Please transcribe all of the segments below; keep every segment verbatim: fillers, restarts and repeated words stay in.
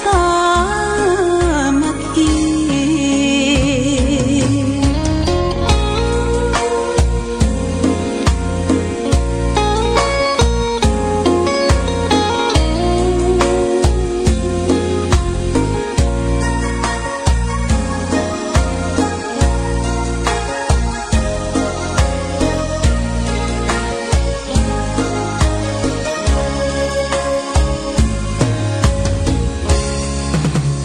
สามัคคี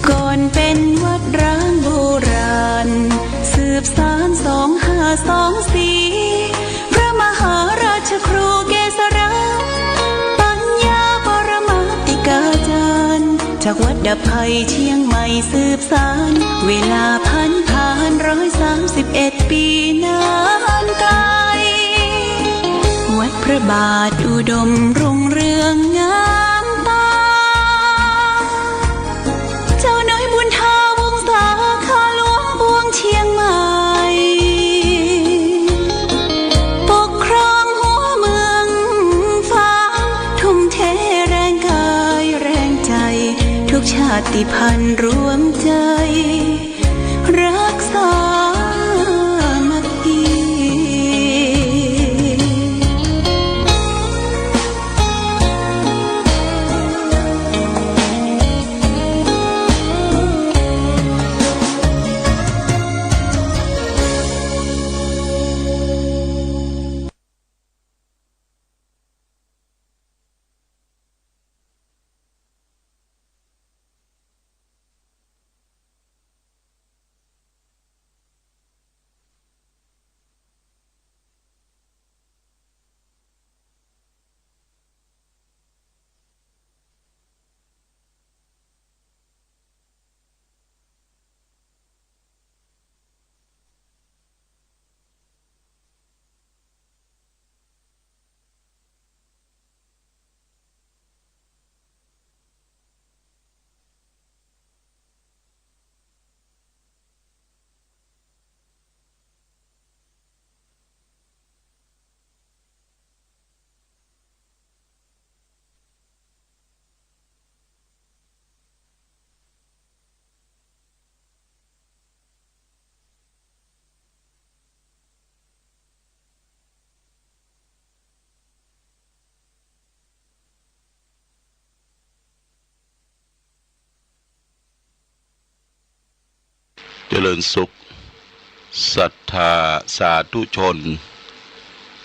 ก่อนเป๋นวัดร้างโบราณ สืบสานสองห้าสองสี่ พระมหาราชครูเกษรา ปัญญาปรมาติกาจารย์ จากวัดดับภัยเชียงใหม่สืบสาน เวลาผันผานร้อยสามสิบเอ็ดปีนานไกล วัดพระบาทอุดมรุ่งเรืองงามตา เจ้าน้อยบุญทาวงศา ข้าหลวงปวงเชียงใหม่ ปกครองหัวเมืองฟ้า ทุ่มเทแรงกายแรงใจ ทุกชาติพันธุ์รวมใจ รักสามัคคี เจริญสุข ศรัทธาสาธุชน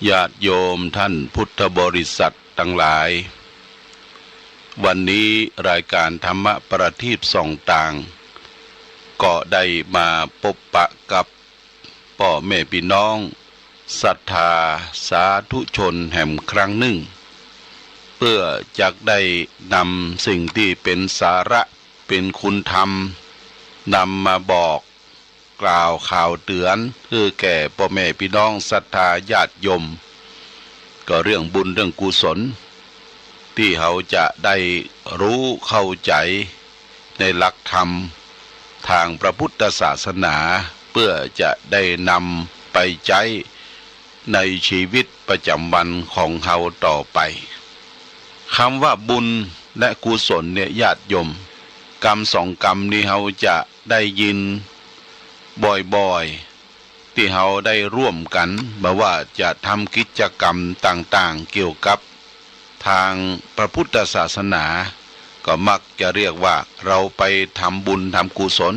ญาติโยมท่านพุทธบริษัทตังหลาย วันนี้รายการธรรมประทีปส่องต่าง ก็ได้มาปบปะกับป้อแม่ปี้น้องศรัทธาสาธุชนแหมครั้งนึ่ง เปื้อจักได้นำสิ่งตี้เป๋นสาระ เป๋นคุณธรรม นำมาบอกกล่าวข่าวเตื๋อนหื้อแก่ป้อแม่ปี้น้องศรัทธาญาติโยม ก็เรื่องบุญเรื่องกุศล ตี้เฮาจะได้ฮู้เข้าใจ๋ในหลักธรรมตางพระพุทธศาสนา เปื้อจะได้นำไปใจ๊ในชีวิตประจ๋ำวันของเฮาต่อไป กำว่าบุญและกุศลเนี่ยญาติโยม กำสองกำนี้เฮาจะได้ยินบ่อยๆ ตี้เฮาได้ร่วมกั๋น บ่ว่าจะทำกิจกรรมต่างๆ เกี่ยวกับตางพระพุทธศาสนา ก็มักจะเรียกว่าเฮาไปทำบุญทำกุศล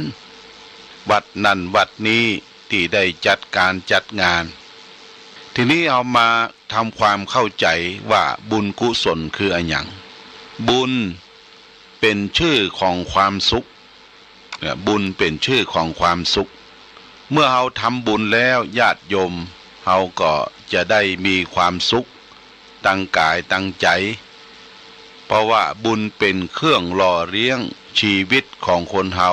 วัดนั้นวัดนี้ตี้ได้จัดก๋านจัดงาน ทีนี้เฮามาทำความเข้าใจ๋ว่าบุญกุศลคืออะหยัง บุญเป๋นจื้อของความสุข เนี่ย บุญเป๋นจื้อของความสุข เมื่อเฮาทำบุญแล้วญาติโยม เฮาก็จะได้มีความสุขตางก๋ายตางใจ๋ เพราะว่าบุญเป๋นเครื่องหล่อเลี้ยงชีวิตของคนเฮา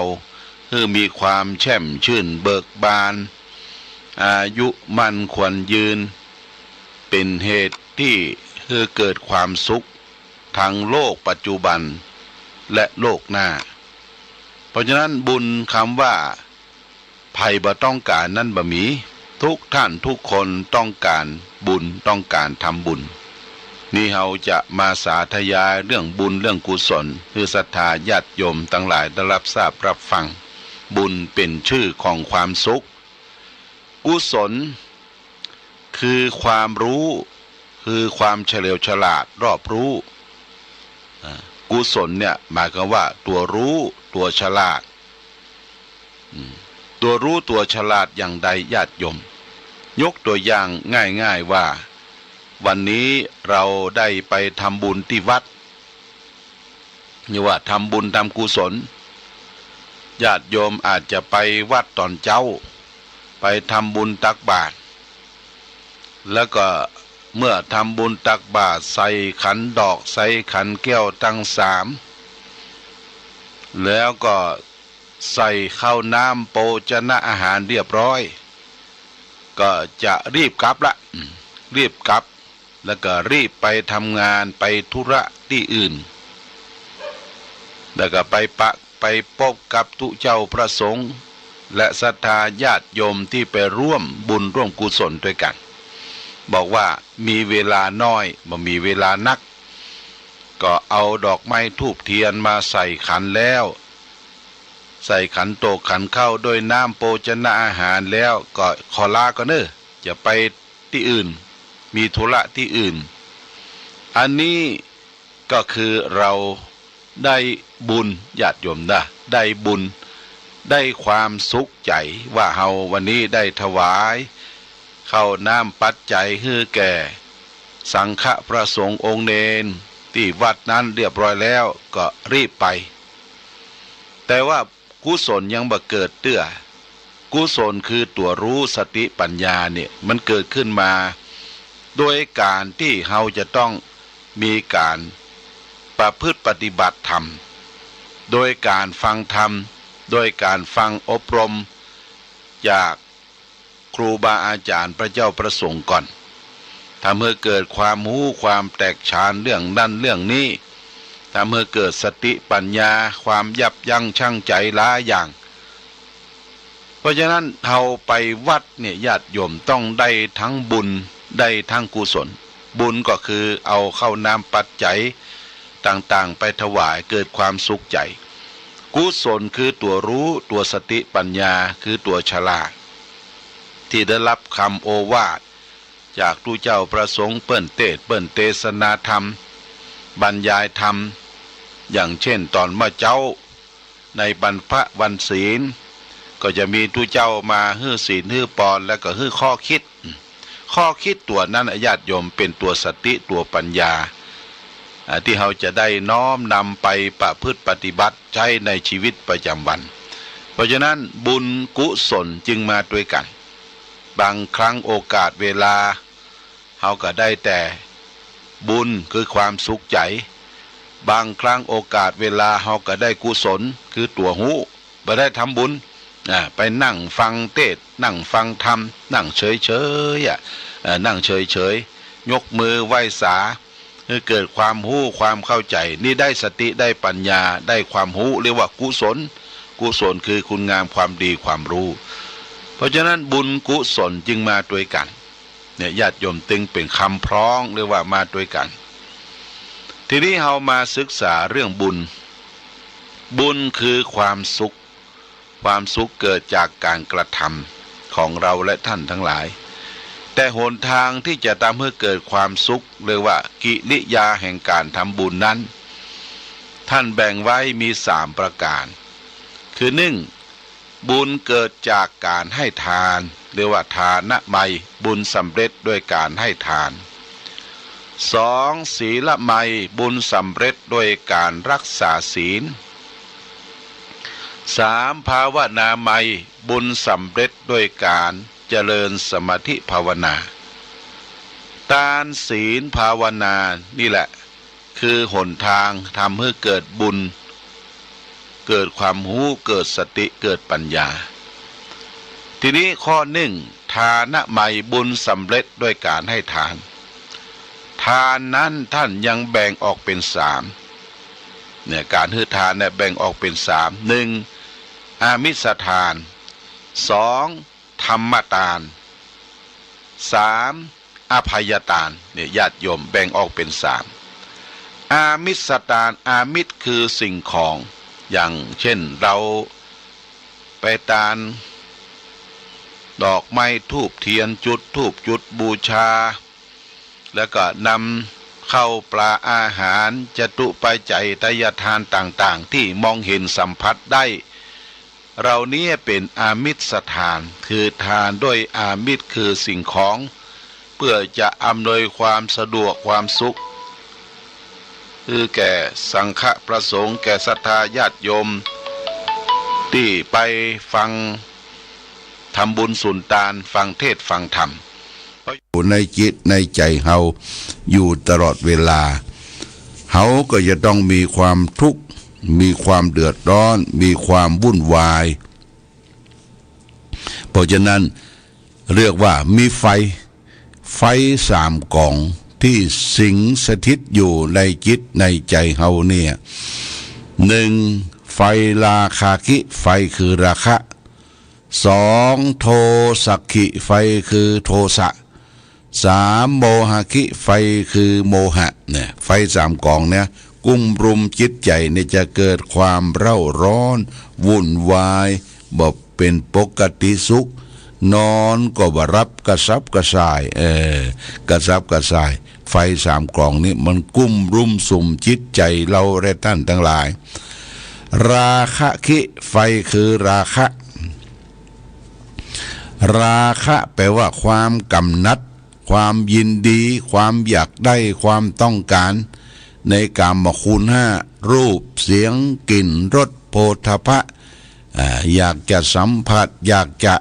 หื้อมีความแช่มชื่นเบิกบาน อายุมั่นขวัญยืน เป๋นเหตุตี้หื้อเกิดความสุข ตังโลกปัจจุบันและโลกหน้า เพราะฉะนั้นบุญกำว่าใผบ่ต้องก๋านนั้นบ่มี ทุกท่านทุกคนต้องก๋านบุญ ต้องก๋านทำบุญ นี่เฮาจะมาสาธยายเรื่องบุญเรื่องกุศล หื้อศรัทธาญาติโยมตังหลายได้รับทราบรับฟัง บุญเป๋นจื้อของความสุข กุศลคือความฮู้ คือความเฉลียวฉลาดรอบรู้ อ่า กุศลเนี่ยหมายความว่าตั๋วฮู้ ตั๋วฉลาด อืม ตั๋วฮู้ตั๋วฉลาดอย่างใดญาติโยม ยกตั๋วอย่างง่ายๆ ว่า วันนี้เราได้ไปทำบุญตี้วัด นี่ว่าทำบุญทำกุศล ญาติโยมอาจจะไปวัดต๋อนเจ๊า ไปทำบุญตักบาตร แล้วก็เมื่อทำบุญตักบาตร ใส่ขันดอก ใส่ขันแก้วตังสาม แล้วก็ใส่ข้าวน้ำโภชนะอาหารเรียบร้อย ก็จะรีบกลับละ อืม รีบกลับ แล้วก็รีบไปทำงาน ไปธุระตี้อื่น แล้วก็ไปปะ ไปปบกับตุ๊เจ้าพระสงฆ์ และศรัทธาญาติโยมตี้ไปร่วมบุญร่วมกุศลตวยกั๋น บอกว่ามีเวลาน้อย บ่มีเวลานัก ก็เอาดอกไม้ธูปเทียนมาใส่ขันแล้ว ใส่ขันโตกขันข้าวด้วยน้ำโภชนะอาหารแล้ว ก็ขอลาก่อนเน่อ จะไปตี้อื่น มีธุระตี้อื่น อันนี้ก็คือเราได้บุญ ญาติโยมนะ ได้บุญ ได้ความสุขใจ๋ ว่าเฮาวันนี้ได้ถวายข้าวน้ำปัจจัยหื้อแก่สังฆะพระสงฆ์องค์เณรตี้วัดนั้นเรียบร้อยแล้ว ก็รีบไป แต่ว่า กุศลยังบ่เกิดเตื้อ กุศลคือตั๋วฮู้สติปัญญาเนี่ย มันเกิดขึ้นมา โดยก๋านตี้เฮาจะต้องมีก๋านประพฤติปฏิบัติธรรม โดยก๋านฟังธรรม โดยก๋านฟังอบรมจาก ครูบาอาจ๋ารย์พระเจ้าพระสงฆ์ก่อน ทำหื้อเกิดความฮู้ความแตกฉานเรื่องนั้นเรื่องนี้ ทำหื้อเกิดสติปัญญา ความยับยั้งชั่งใจ๋หลายอย่าง เพราะฉะนั้นเฮาไปวัดเนี่ย ญาติโยมต้องได้ทั้งบุญ ได้ทั้งกุศล บุญก็คือเอาข้าวน้ำปัจจัยต่างๆ ไปถวาย เกิดความสุขใจ๋ กุศลคือตั๋วฮู้ ตั๋วสติปัญญา คือตั๋วฉลาด ตี้ได้ฮับกำโอวาทจากตุ๊เจ้าพระสงฆ์ เปิ้นเตสน์ เปิ้นเตสนาธรรม บรรยายธรรม อย่างเจ้นต๋อนเมื่อเจ๊า ในวันพระวันศีล ก็จะมีตุ๊เจ้ามาหื้อศีลหื้อปอน แล้วก็หื้อข้อคิด ข้อคิดตั๋วนั้น ญาติโยม เป๋นตั๋วสติ ตั๋วปัญญา อ่า ตี้เฮาจะได้น้อมนำไปประพฤติปฏิบัติใจ๊ในชีวิตประจ๋ำวัน เพราะฉะนั้นบุญกุศลจึงมาตวยกั๋น บางครั้งโอกาสเวลาเฮาก็ได้แต่บุญคือความสุขใจ๋ บางครั้งโอกาสเวลาเฮาก็ได้กุศลคือตั๋วฮู้ บ่ได้ทำบุญ อ่า ไปนั่งฟังเตสน์ นั่งฟังธรรม นั่งเฉยๆ อ่ะ เอ่อ นั่งเฉยๆ ยกมือไหว้สา หื้อเกิดความฮู้ความเข้าใจ๋ นี่ได้สติได้ปัญญา ได้ความฮู้ เรียกว่ากุศล กุศลคือคุณงามความดีความฮู้ เพราะฉะนั้นบุญกุศลจึงมาตวยกั๋น เนี่ย ญาติโยม ตึงเป๋นกำพร้อง เรียกว่ามาตวยกั๋น ทีนี้เฮามาศึกษาเรื่องบุญ บุญคือความสุข ความสุขเกิดจากก๋านกระทำของเราและท่านทั้งหลาย แต่หนตางตี้จะทำหื้อเกิดความสุข เรียกว่ากิริยาแห่งก๋านทำบุญนั้น ท่านแบ่งไว้มีสามประก๋าน คือ นึ่ง บุญเกิดจากก๋านให้ทาน เรียกว่าทานมัย บุญสำเร็จด้วยก๋านให้ทาน สอง ศีลมัย บุญสำเร็จด้วยก๋านรักษาศีล สาม ภาวนามัย บุญสำเร็จด้วยก๋านเจริญสมาธิภาวนา ตานศีลภาวนานี่แหละ คือหนตางทำหื้อเกิดบุญ เกิดความฮู้ เกิดสติ เกิดปัญญา ทีนี้ข้อ นึ่ง ทานมัย บุญสำเร็จด้วยก๋านให้ทาน ทานนั้นท่านยังแบ่งออกเป๋นสาม เนี่ย ก๋านหื้อทานเนี่ยแบ่งออกเป๋นสาม นึ่ง อามิสทาน สอง ธรรมทาน สาม อภัยตาน เนี่ย ญาติโยม แบ่งออกเป๋นสาม อามิสตาน อามิสคือสิ่งของ อย่างเช่น เฮาไปตานดอกไม้ธูปเตียน จุดธูปจุดบูชา แล้วก็นำข้าวปลาอาหาร จตุปัจจัย ไตรยทานต่างๆ ตี้มองเห็นสัมผัสได้ เหล่านี้เป๋นอามิสตาน คือตานด้วยอามิสคือสิ่งของ เปื้อจะอำนวยความสะดวกความสุข คือแก่สังฆะพระสงฆ์ แก่ศรัทธาญาติโยม ตี้ไปฟัง ทำบุญสุนตาน ฟังเทศน์ฟังธรรม อยู่ในจิตในใจ๋เฮาอยู่ตลอดเวลา เฮาก็จะต้องมีความทุกข์ มีความเดือดร้อน มีความวุ่นวาย เพราะฉะนั้นเรียกว่ามีไฟ ไฟสามก๋องตี้สิงสถิตอยู่ในจิตในใจ๋เฮาเนี่ย หนึ่ง ไฟราคะคิ ไฟคือราคะ สอง โทสะคิ ไฟคือโทสะ สาม โมหะคิ ไฟคือโมหะ เนี่ย ไฟสามก๋องเนี่ย กุ้มรุมจิตใจ๋เนี่ยจะเกิดความเร้าร้อน วุ่นวาย บ่เป๋นปกติสุข นอนก็บ่หลับ กระสับกระส่าย เออ กระสับกระส่าย ไฟสามก๋องนี้มันกุ้มรุมสุมจิตใจ๋เฮาและต้านตังหลาย ราคะคิ ไฟคือราคะ ราคะแปลว่าความกำหนัด ความยินดี ความอยากได้ ความต้องการ ในกามคุณห้า รูป เสียง กลิ่น รส โผฏฐัพพะ อ่า อยากจะสัมผัส อยากจะ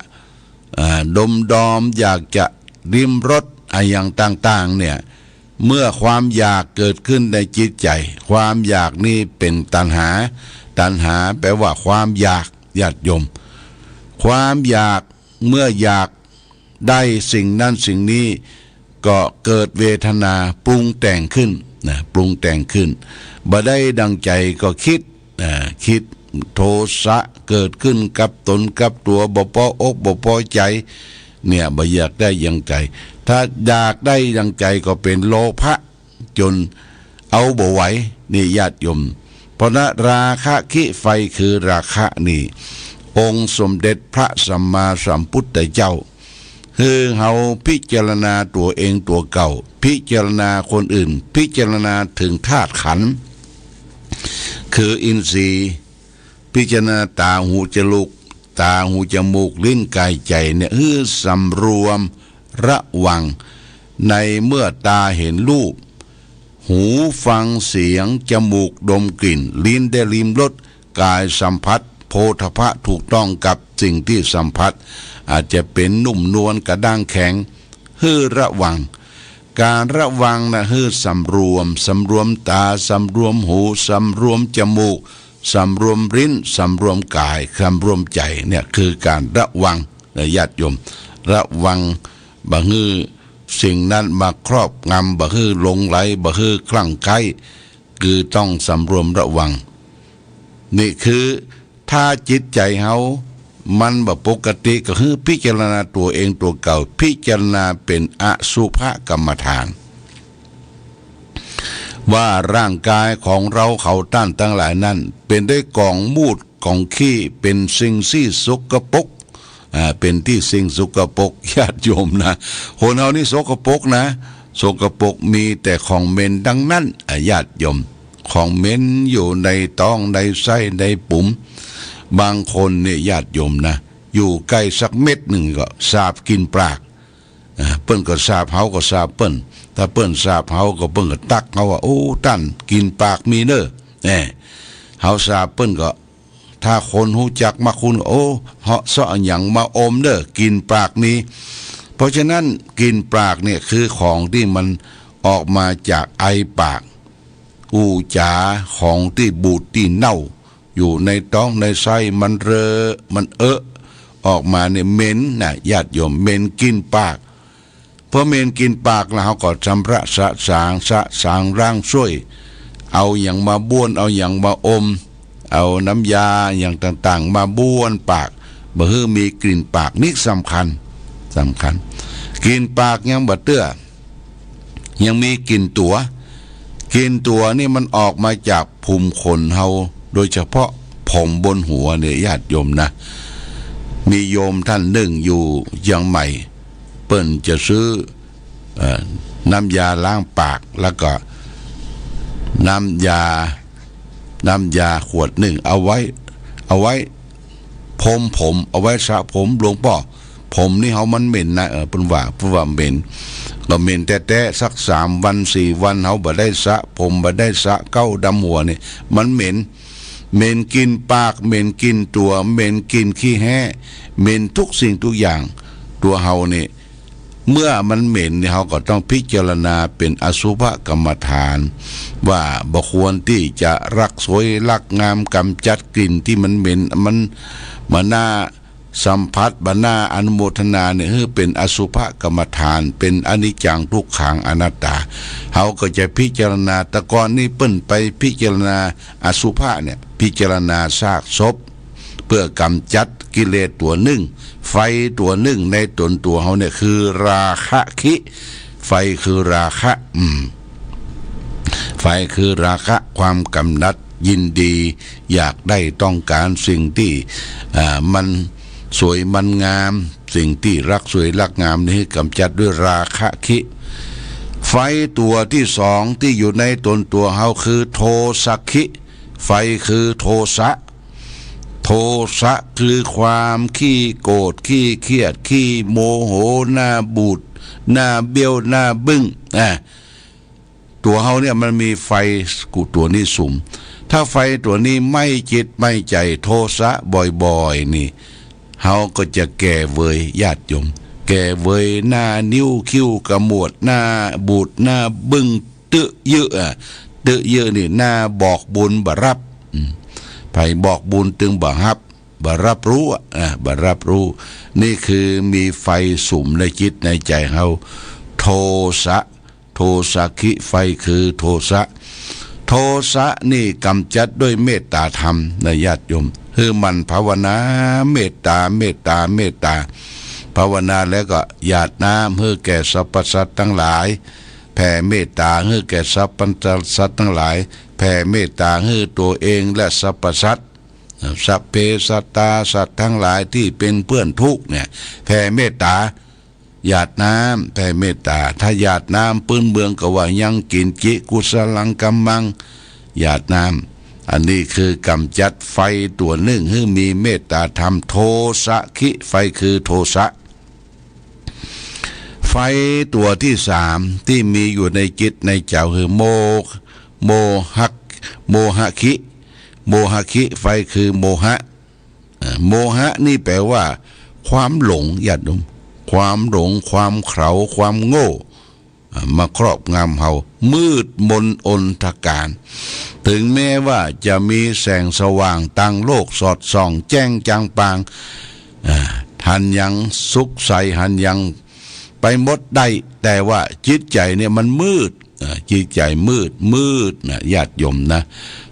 อ่า ดมดอม อยากจะลิ้มรส อะหยังต่างๆ เนี่ย เมื่อความอยากเกิดขึ้นในจิตใจ๋ ความอยากนี้เป๋นตัณหา ตัณหาแปลว่าความอยาก ญาติโยม ความอยาก เมื่ออยากได้สิ่งนั้นสิ่งนี้ ก็เกิดเวทนาปรุงแต่งขึ้นนะ ปรุงแต่งขึ้น บ่ได้ดังใจ๋ก็คิด อ่า คิด โทสะเกิดขึ้นกับต๋นกับตั๋ว บ่ปอบอกบ่ปอใจ๋ เนี่ย บ่อยากได้อย่างใจ๋ ถ้าอยากได้อย่างใจ๋ก็เป๋นโลภะ จ๋นเอาบ่ไหว นี่ญาติโยม เพราะนั้นราคะคิ ไฟคือราคะนี่ องค์สมเด็จพระสัมมาสัมพุทธเจ้า หื้อเฮาพิจารณาตั๋วเองตั๋วเก่า พิจารณาคนอื่น พิจารณาเถิงธาตุขันธ์ คืออินทรีย์ พิจารณาต๋าหูจมูก ต๋าหูจมูกลิ้นก๋ายใจ๋เนี่ย หื้อสำรวมระวัง ในเมื่อต๋าหันรูป หูฟังเสียง จมูกดมกลิ่น ลิ้นได้ลิ้มรส ก๋ายสัมผัส โผฏฐัพพะถูกต้องกับสิ่งตี้สัมผัส อาจจะเป๋นนุ่มนวลกระด้างแข็ง หื้อระวัง ก๋านระวังนะ หื้อสำรวม สำรวมต๋า สำรวมหู สำรวมจมูก สำรวมลิ้น สำรวมก๋าย สำรวมใจ๋ เนี่ยคือก๋านระวังนะญาติโยม ระวัง บ่หื้อสิ่งนั้นมาครอบงำ บ่หื้อหลงใหล บ่หื้อคลั่งไคล้ คือต้องสำรวมระวัง นี่คือถ้าจิตใจ๋เฮามันบ่ปกติ ก็หื้อพิจารณาตั๋วเองตั๋วเก่า พิจารณาเป๋นอสุภกรรมฐาน ว่าร่างก๋ายของเฮาเขาต้านตังหลายนั้น เป๋นได้ก๋องมูตรก๋องขี้ เป๋นสิ่งตี้สกปรก อ่า เป๋นตี้สิ่งสกปรก ญาติโยมนะ คนเฮานี่สกปรกนะ สกปรก มีแต่ของเหม็นตังนั้น อ่า ญาติโยม ของเหม็นอยู่ในต๊องในไส้ในปุ๋ม บางคนเนี่ยญาติโยมนะ อยู่ใก้สักเม็ดนึ่งก็สาบกลิ่นปาก อ่า เปิ้นก็สาบ เฮาก็สาบเปิ้น ถ้าเปิ้นสาบเฮาก็เปิ้นก็ตั๊กเฮาว่า โอ้ ต้านกลิ่นปากมีเน่อ แหม เฮาสาบเปิ้นก็ ถ้าคนฮู้จักมักคุ้น โอ้ เหาะเซาะอะหยังมาอมเน่อ กลิ่นปากมี เพราะฉะนั้นกลิ่นปากเนี่ยคือของตี้มันออกมาจากไอปาก อู้จ๋า ของตี้บูดตี้เน่า อยู่ในต๊องในไส้ มันเรอะ มันเอะ ออกมาเนี่ยเหม็นนะญาติโยม เหม็นกลิ่นปาก พอเหม็นกลิ่นปากแล้ว เฮาก็ชำระสะสาง สะสางล้างซ่วย เอาหยังมาบ้วน เอาหยังมาอม เอาน้ำยาหยังต่างๆ มาบ้วนปาก บ่หื้อมีกลิ่นปาก นี่สำคัญ สำคัญ กลิ่นปากยังบ่เตื้อ ยังมีกลิ่นตั๋ว กลิ่นตั๋วนี่มันออกมาจากภูมิขนเฮา โดยเฉพาะผมบนหัวเนี่ย ญาติโยมนะ มีโยมท่านนึ่งอยู่เจียงใหม่ เปิ้นจะซื้อ เอ่อ น้ำยาล้างปาก แล้วก็น้ำยา น้ำยาขวดนึ่ง เอาไว้ เอาไว้พรมผม เอาไว้สระผม หลวงป้อ ผมนี่เฮามันเหม็นนะ เออ เปิ้นว่า เปิ้นว่าเหม็น ก็เหม็นแต๊ๆ สักสามวันสี่วัน เฮาบ่ได้สระผม บ่ได้สระเก๊าดำหัวนี่ มันเหม็น เหม็นกลิ่นปาก เหม็นกลิ่นตั๋ว เหม็นกลิ่นขี้แห้ เหม็นทุกสิ่งทุกอย่าง ตั๋วเฮานี่ เมื่อมันเหม็นนี่ เฮาก็ต้องพิจารณาเป๋นอสุภกรรมฐาน ว่าบ่ควรตี้จะรักสวยรักงาม กำจัดกลิ่นตี้มันเหม็น มัน บ่น่าสัมผัส บ่น่าอนุโมทนาเนี่ย หื้อเป๋นอสุภกรรมฐาน เป๋นอนิจจังทุกขังอนัตตา เฮาก็จะพิจารณา แต่ก่อนนี่เปิ้นไปพิจารณาอสุภะเนี่ย พิจารณาซากศพ เปื้อกำจัดกิเลสตั๋วนึ่ง ไฟตั๋วนึ่งในต๋นตั๋วเฮาเนี่ยคือราคะคิ ไฟคือราคะ อืม ไฟคือราคะ ความกำหนัดยินดี อยากได้ต้องการสิ่งตี้ อ่า มันสวยมันงาม สิ่งตี้รักสวยรักงามนี่กำจัดด้วยราคะคิ ไฟตั๋วตี้สองตี้อยู่ในต๋นตั๋วเฮาคือโทสะคิ ไฟคือโทสะ โทสะคือความขี้โกรธ ขี้เคียด ขี้โมโห หน้าบูด หน้าเบี้ยว หน้าบึ้ง อ่ะ ตั๋วเฮาเนี่ยมันมีไฟกุตั๋วนี้สุม ถ้าไฟตั๋วนี้ไหม้จิตไหม้ใจ๋โทสะบ่อยๆ นี่ เฮาก็จะแก่เวยญาติโยม แก่เวย หน้านิ้วคิ้วขมวด หน้าบูด หน้าบึ้ง ตึ๊เยอะอะ ตึ๊เยอะนี่หน้าบอกบุญบ่ฮับ อืม ใผบอกบุญตึงบ่ฮับ บ่ฮับฮู้อะ อ่ะ บ่ฮับฮู้ นี่คือมีไฟสุมในจิตในใจ๋เฮา โทสะ โทสะคิ ไฟคือโทสะ โทสะนี่กำจัดด้วยเมตตาธรรมนะญาติโยม หื้อหมั่นภาวนา เมตตา เมตตา เมตตา ภาวนาแล้วก็หยาดน้ำหื้อแก่สรรพสัตว์ตังหลาย แผ่เมตตาหื้อแก่สรรพสัตว์ตังหลาย แผ่เมตตาหื้อตั๋วเองและสรรพสัตว์ สัพเพสัตตา สัตว์ตังหลายตี้เป๋นเปื้อนทุกข์เนี่ย แผ่เมตตา หยาดน้ำ แผ่เมตตา ถ้าหยาดน้ำปื๊นเมืองก็ว่า ยังกิญจิ กุสลัง กัมมัง หยาดน้ำ อันนี้คือกำจัดไฟตั๋วนึ่งหื้อมีเมตตาธรรม โทสะคิ ไฟคือโทสะ ไฟตั๋วตี้สามตี้มีอยู่ในจิตในใจ๋คือโม โมหะ โมหะคิ โมหะคิ ไฟคือโมหะ เอ่อ โมหะนี่แปลว่า ความหลงญาติโยม ความหลง ความเขลา ความโง่ อ่า มาครอบงำเฮา มืดมนอนทการ ถึงแม้ว่าจะมีแสงสว่างตางโลกสอดส่องแจ้งจางปาง อ่า หันหยังสุขใส หันหยังไปหมดได้ แต่ว่าจิตใจ๋เนี่ยมันมืด อ่า จิตใจ๋มืด มืดนะญาติโยมนะ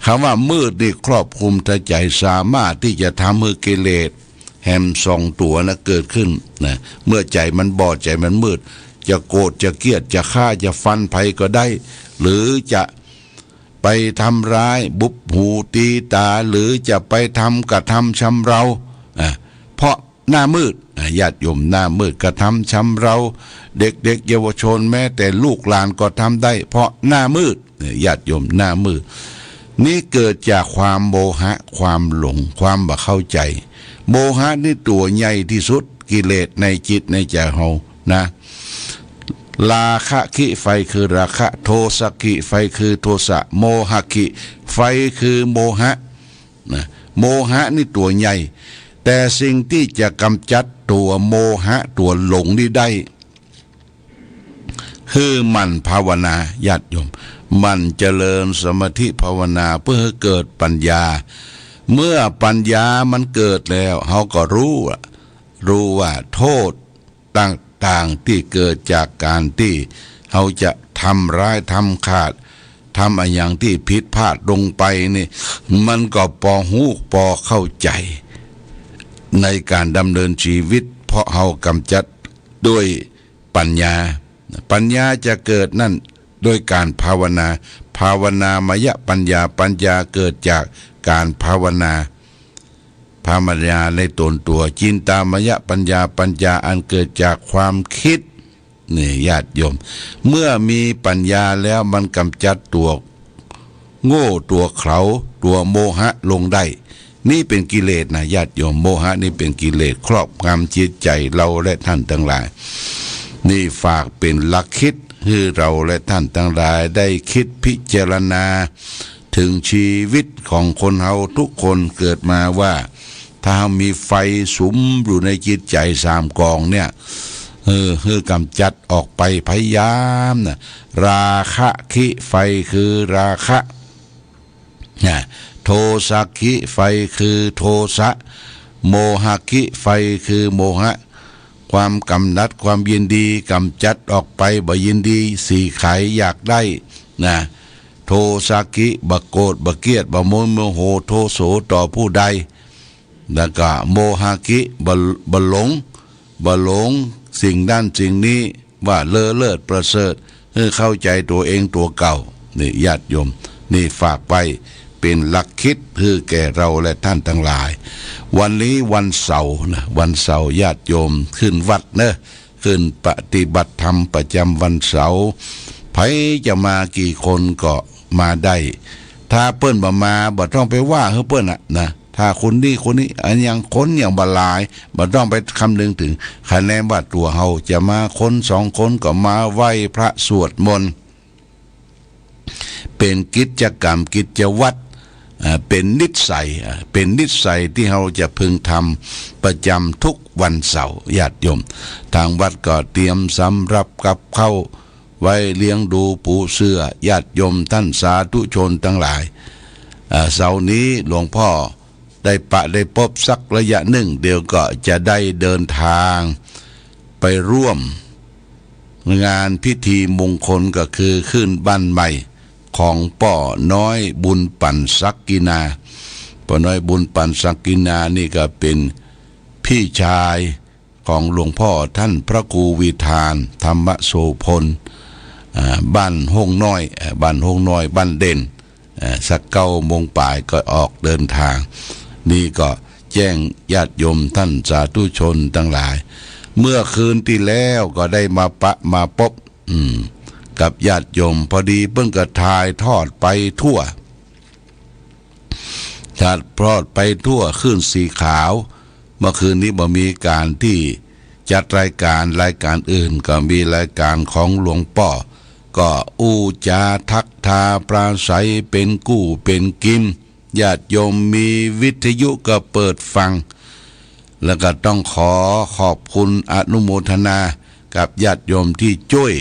กำว่ามืดนี่ครอบคลุมถ้าใจ๋สามารถตี้จะทำหื้อกิเลส แหมสองตั๋วนะเกิดขึ้นนะ เมื่อใจ๋มันบอด ใจ๋มันมืด จะโกรธ จะเคียด จะฆ่า จะฟันใผก็ได้ หรือจะไปทำร้าย บุบหูตีต๋า หรือจะไปทำ กระทำชำเรา อ่ะ เพราะหน้ามืด อ่ะ ญาติโยม หน้ามืด กระทำชำเรา เด็กๆ เยาวชน แม้แต่ลูกหลานก็ทำได้ เพราะหน้ามืด เนี่ย ญาติโยม หน้ามืด นี่เกิดจากความโมหะ ความหลง ความบ่เข้าใจ๋ โมหะนี่ตั๋วใหญ่ตี้สุด กิเลสในจิตในใจ๋เฮานะ ราคะคิ ไฟคือราคะ โทสะคิ ไฟคือโทสะ โมหะคิ ไฟคือโมหะ นะ โมหะนี่ตั๋วใหญ่ แต่สิ่งตี้จะกำจัดตั๋วโมหะ ตั๋วหลงนี่ได้ หื้อหมั่นภาวนา ญาติโยม หมั่นเจริญสมาธิภาวนา เปื้อหื้อเกิดปัญญา เมื่อปัญญามันเกิดแล้ว เฮาก็ฮู้อะ ฮู้ว่าโทษต่างๆ ตี้เกิดจากก๋านตี้เฮาจะทำร้าย ทำขาด ทำอะหยังตี้ผิดพลาดลงไปนี่ มันก็ปอฮู้ปอเข้าใจ๋ ในก๋านดำเนินชีวิต เพราะเฮากำจัดด้วย ปัญญา ปัญญาจะเกิดนั้น โดยการภาวนา ภาวนามยปัญญา ปัญญาเกิดจากการภาวนา ภาวนาในตนตัว จินตามยปัญญา ปัญญาอันเกิดจากความคิด นี่ญาติโยม เมื่อมีปัญญาแล้วมันกำจัดตัวโง่ ตัวเขลา ตัวโมหะลงได้ นี่เป๋นกิเลสนะญาติโยม โมหะนี่เป๋นกิเลสครอบงำจิตใจ๋เราและท่านตังหลาย นี่ฝากเป๋นหลักคิดหื้อเราและท่านตังหลายได้กึ๊ดพิจารณา เถิงจีวิตของคนเฮากู้คนเกิดมาว่า ถ้าเฮามีไฟสุมอยู่ในจิตใจ๋สามก๋องเนี่ย เออ หื้อกำจัดออกไป พยายามนะ ราคะคิไฟคือราคะ นะ โทสะคิไฟคือโทสะ โมหะคิไฟคือโมหะ ความกำหนัด ความยินดี กำจัดออกไป บ่ยินดี สีขายอยากได้ นะ โทสะคิ บ่โกรธ บ่เกลียด บ่โมโห โทโสต่อผู้ใด แล้วก็โมหะคิ บ่ บ่หลง บ่หลงสิ่งนั้นสิ่งนี้ ว่าเลอเลิศประเสริฐ หื้อเข้าใจ๋ตั๋วเองตั๋วเก่า นี่ญาติโยม นี่ฝากไว้เป๋นหลักคิดหื้อแก่เราและท่านตังหลาย วันนี้วันเสาร์นะ วันเสาร์ญาติโยมขึ้นวัดเนอะ ขึ้นปฏิบัติธรรมประจ๋ำวันเสาร์ ใผจะมากี่คนก็มาได้ ถ้าเปิ้นบ่มา บ่ต้องไปว่าหื้อเปิ้นอะนะ ถ้าคนนี้คนนี้ อันยังคนยังบ่หลาย บ่ต้องไปคำนึงเถิง คะแนนว่าตั๋วเฮาจะมาคนสองคนก็มาไหว้พระสวดมนต์ เป๋นกิจกรรมกิจวัตร อ่า เป๋นนิสัย อ่า เป๋นนิสัยตี้เฮาจะพึงทำประจ๋ำทุกวันเสาร์ ญาติโยม ตางวัดก็เตรียมสำรับกับข้าวไว้เลี้ยงดูปูเสือญาติโยมท่านสาธุชนตังหลาย อ่า เสาร์นี้หลวงพ่อ ได้ปะได้ปบสักระยะนึ่ง เดี๋ยวก็จะได้เดินทางไปร่วมงานพิธีมงคล ก็คือขึ้นบ้านใหม่ของป้อน้อยบุญปั๋นศักกินา ป้อน้อยบุญปั๋นศักกินานี่ก็เป๋นพี่ชาย ของหลวงพ่อท่านพระครูวิธานธรรมโสภณ อ่า บ้านห้งน้อย อ่า บ้านห้งน้อย บ้านเด่น อ่า สักเก้าโมงป๋ายก็ออกเดินทาง นี่ก็แจ้งญาติโยมท่านสาธุชนตังหลาย เมื่อคืนตี้แล้วก็ได้มาปะมาปบ อืม กับญาติโยม พอดีเปิ้นก็ถ่ายทอดไปทั่ว ถ่ายทอดไปทั่วคลื่นสีขาว เมื่อคืนนี้บ่มีก๋านตี้จัดรายก๋าน รายก๋านอื่นก็มีรายก๋านของหลวงป้อ ก็อู้จ๋าทักทาปราศรัยเป๋นกู้เป๋นกิน ญาติโยมมีวิทยุก็เปิดฟัง แล้วก็ต้องขอขอบคุณอนุโมทนากับญาติโยมตี้จ้วย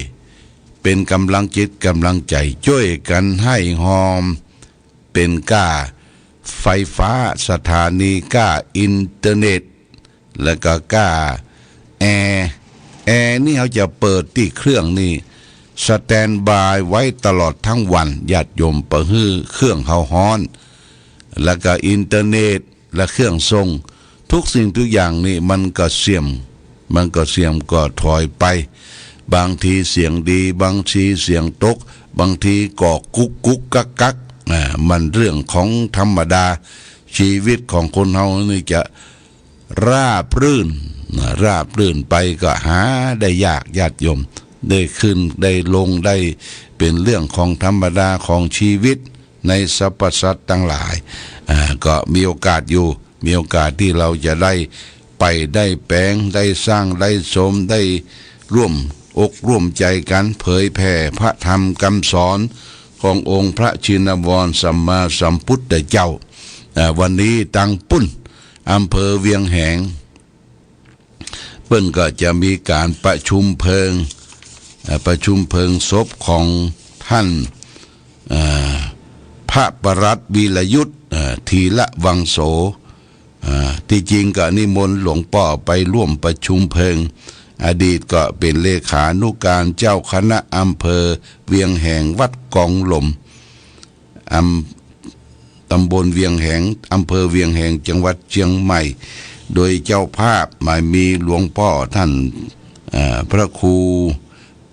เป๋นก๋ำลังจิตก๋ำลังใจ๋ จ้วยกั๋นไห้ฮอม เป๋นก้าไฟฟ้าสถานี ก้าอินเทอร์เน็ต แล้วก็ก้าแอร์ แอร์นี่เฮาจะเปิดตี้เครื่องนี่ สแตนด์บายไว้ตลอดทั้งวัน ญาติโยมบ่หื้อเครื่องเฮาฮ้อน แล้วก็อินเทอร์เน็ต และเครื่องส่ง ทุกสิ่งทุกอย่างนี่มันก็เสื่อม มันก็เสื่อมก็ถอยไป บางทีเสียงดี บางทีเสียงตก บางทีก็กุ๊กกุ๊กกั๊กกั๊ก อ่า มันเรื่องของธรรมดา ชีวิตของคนเฮานี่จะราบรื่น นะ ราบรื่นไปก็หาได้ยาก ญาติโยม ได้ขึ้นได้ลง ได้เป๋นเรื่องของธรรมดาของชีวิต ในสรรพสัตว์ตังหลาย อ่า ก็มีโอกาสอยู่ มีโอกาสตี้เฮาจะได้ไป ได้แป๋ง ได้สร้าง ได้สม ได้ร่วมอกร่วมใจ๋กั๋น เผยแผ่พระธรรมกำสอนขององค์พระชินวรสัมมาสัมพุทธเจ้า อ่า วันนี้ตางปุ้น อำเภอเวียงแหง เปิ้นก็จะมีก๋านประชุมเพลิง เอ่อ ประชุมเพลิงศพของท่าน เอ่อ พระปรัตน์วีรยุทธ เอ่อ ธีระวังโส เอ่อ ตี้จริงก็นิมนต์หลวงป้อไปร่วมประชุมเพลิง อดีตก็เป๋นเลขานุการเจ้าคณะอำเภอเวียงแหงวัดกองหลม อำ ตำบลเวียงแหง อำเภอเวียงแหง จังหวัดเชียงใหม่ โดยเจ้าภาพหมายมีหลวงป้อท่าน เอ่อ พระครู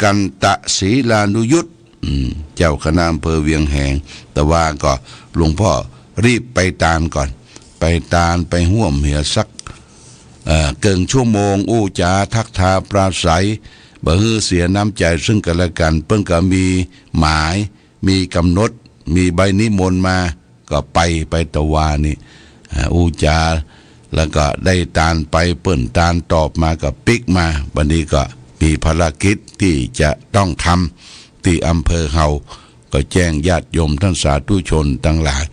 กันตะศีลานุยุต อืม เจ้าคณะอำเภอเวียงแหง ตะวาก็หลวงป้อรีบไปตานก่อน ไปตานไปฮ่วมเหียสัก เอ่อ เกิ่งชั่วโมง อู้จ๋าทักทาปราศรัย บ่หื้อเสียน้ำใจ๋ซึ่งกั๋นและกั๋น เปิ้นก็มีหมาย มีก๋ำหนด มีใบนิมนต์มา ก็ไป ไปตะวานี่ อ่า อู้จ๋า แล้วก็ได้ตานไป เปิ้นตานตอบมาก็ปิ๊กมา บัดนี้ก็มีภารกิจตี้จะต้องทำตี้อำเภอเฮา ก็แจ้งญาติโยมต้านสาธุชนตังหลาย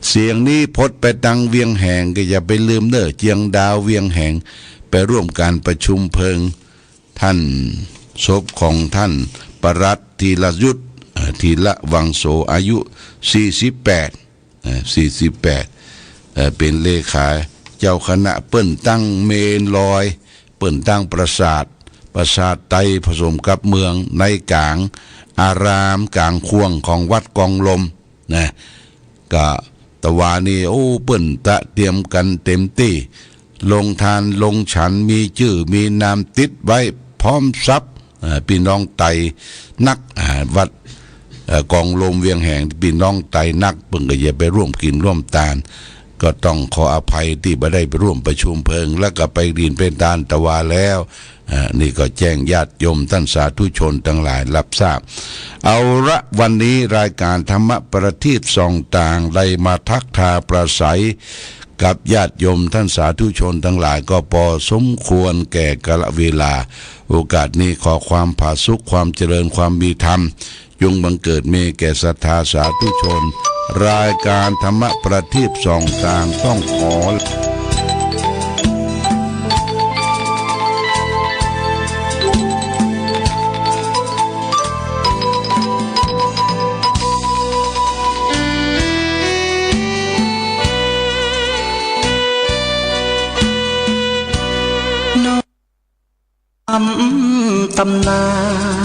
เสียงนี้พดไปตังเวียงแหง ก็อย่าไปลืมเน่อ เจียงดาวเวียงแหง ไปร่วมก๋านประชุมเพลิง ต้านศพของต้านปลัดธีรยุทธ เอ่อ ธีระวังโส อายุสี่สิบแปด เอ่อ สี่สิบแปด เอ่อ เป๋นเลขาเจ้าคณะ เปิ้นตั้งเมรุลอย เปิ้นตั้งปราสาท ปราสาทไตรผสมกับเมืองในก๋าง อารามก๋างข่วงของวัดกองลม นะ ก็ตะวานี่ โอ้ เปิ้นตะเตรียมกั๋นเต๋มตี้ โฮงตานโฮงฉัน มีจื้อมีนามติดไว้พร้อมสับ อ่า ปี้น้องไตนัก อ่า วัด เอ่อ กองลมเวียงแหง ปี้น้องไตนัก เปิ้นก็อย่าไปร่วมกิ๋นร่วมตาน ก็ต้องขออภัยตี้บ่ได้ไปร่วมประชุมเพลิง แล้วก็ไปกิ๋นไปตานตะวาแล้ว อ่า นี่ก็แจ้งญาติโยมต้านสาธุชนตังหลายฮับทราบ เอาละ วันนี้รายก๋านธรรมประทีปส่องตางได้มาทักทาปราศรัยกับญาติโยมต้านสาธุชนตังหลายก็ปอสมควรแก่กาลเวลา โอกาสนี้ขอความผาสุก ความเจริญ ความมีธรรม จงบังเกิดมีแก่ศรัทธาสาธุชน รายก๋านธรรมประทีปส่องตางต้องขอ ตำ ตำนาน